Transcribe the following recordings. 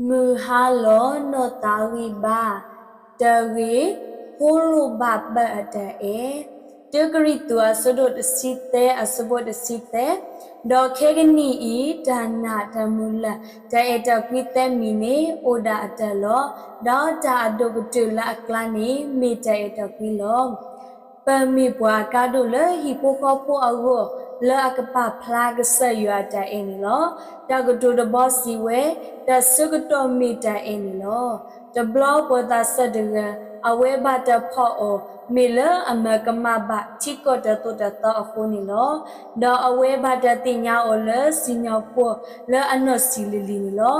မုၢ်ဟါလီၤနီၢ်သးဂံၢ်ဘါ, တၢ်ဂ့ၢ်, ဖိလိၣ်ဘၣ်ပၢၢ်အတၢ်အဲၣ်, တၢကရံၣ်သူး အဆၢဒိၣ်တဆံသၢ အဆၢဖိတဆံသၢ, ဒီးခဲကနံၣ်အံၤ တၢ်နာ်တၢ်မုၢ်လၢ် တၢ်အဲၣ်တၢ်ကွံသၢမံၤန့ၣ် အိၣ်ဒၣ်အတၢ်လီၤ. ဒီးတၢ်အဒိၣ်ကတၢၢ်လၢအကျါန့ၣ် မ့ၢ်တၢ်အဲၣ်တၢ်ကွံလီၤ. ပမ့ၢ်ပှၤအကါဒိၣ်လၢဟံၣ်ဖိဃီဖိအဂီၢ် လၢအကပာ်ဖျါကစၢ်ယွၤအတၢ်အဲၣ်န့ၣ်လီၤ. တၢ်ကတိၤတဘီစံးဝဲ, တၢ်ဆၢကတီၢ်မ့ၢ်တၢ်အဲၣ်န့ၣ်လီၤ. တဘျီပှၤသးစၢ်တဂၤ အဝဲဘၣ်တၢ်ဖီၣ်အီၤ မ့ၢ်လၢအမၤကမၣ်ဘၣ်ထံကီၢ်တၢ်သိၣ်တၢ်သီအဃိန့ၣ်လီၤ. ဒီးအဝဲဘၣ်တၢ်သ့ၣ်ညါအီၤလၢစံၣ်ညီၣ်ကွီၢ်လၢအနီၢ်ဆံးလံၤလံၤန့ၣ်လီၤ.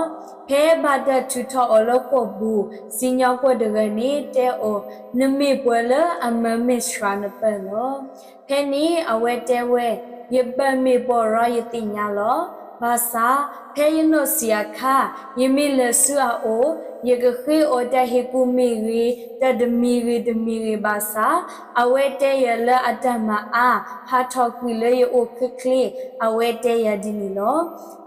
ဖဲဘၣ်တၢ်ထုးထီၣ်အီၤလၢဃိာ်ပူၤ, စံၣ်ညီၣ်ကွီၢ်တဂၤန့ၣ်တဲအီၤ, နမ့ၢ်ပှၤလၢအမၤမဲာ်ဆှးနပၢၢ်လီၤ. ဖဲန့ၣ်အဝဲတဲဝဲ, ယပၢၢ်မ့ၢ်ပီၢ်ရီယသ့ၣ်ညါလီၤ. ဘၣ်ဆၣ်ဖဲယနီၢ်ဆံးအခါ, ယမ့ၢ်လဲၤဆူအအိၣ်, ယကဃ့အီၤတၢ်ဟ့ၣ်ကူၣ်မ့ၢ်ဂ့ၤ, တၢ်တမံၤဂ့ၤတမံၤဂ့ၤဘၣ်ဆၣ်, အဝဲတဲယၤလၢအတၢ်မၤအါ ဟးထီၣ်ကွံာ်လၢယအိၣ်ချ့ချ့, အဝဲတဲယၤဒ်န့ၣ်လီၤ.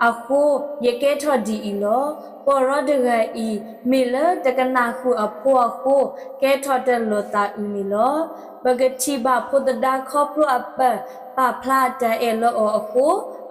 အဃိယကဲထီၣ်ဒ်အံၤလီၤ. ပီၢ်ရီတဂၤအံၤ မ့ၢ်လၢတကနၣ်ဃုာ်အဖိအဃိ, ကဲထီၣ်တၢ်လီၤသးအုးန့ၣ်လီၤ. ပကထံၣ်ဘၣ်ဖိသဒါခီဖျိအပၢ်ပာ်ဖျါအတၢ်အဲၣ်လၢအီၤအဃိ,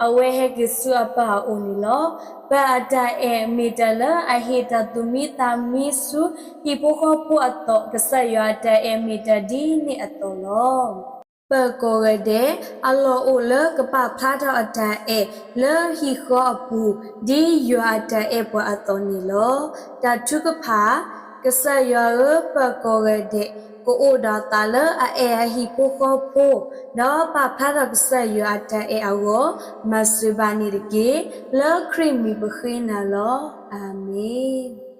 အဝဲဟဲက့ၤဆူအပၢ်အအိၣ်န့ၣ်လီၤ. ပၢ်အတၢ်အဲၣ်မ့ၢ်တၢ်လၢအဟ့ၣ်တၢ်သူၣ်မံသးမံဆူဟံၣ်ဖိဃီဖိအသိး, ကစၢ်ယွၤအတၢ်အဲၣ်မ့ၢ်တၢ်ဒ်န့ၣ်အသိးလီၤ. ပၢၤကီၢ်ဂၤဒဲး အလီၢ်အိၣ်လၢကပာ်ဖျါထီၣ်အတၢ်အဲၣ်လၢဟံၣ်ဃီအပူၤ ဒ်ယွၤအတၢ်အဲၣ်ပှၤအသိးန့ၣ်လီၤ. တၢ်ထုကဖၣ်, ကစၢ်ယွၤဧၢ, ပၢၤကီၢ်ဂၤဒဲး ကအိၣ်ဒီးသးလၢအအဲၣ်အဟံၣ်ဖိဃီဖိ, ဒီးပာ်ဖျါထီၣ်ကစၢ်ယွၤအတၢ်အဲၣ်အဂီၢ်, မၤစၢၤဘၣ်န့ၣ်တက့ၢ်. လၢခရံာ်မံၤပဃ့နၤလီၤ. အၤမ့ၣ်.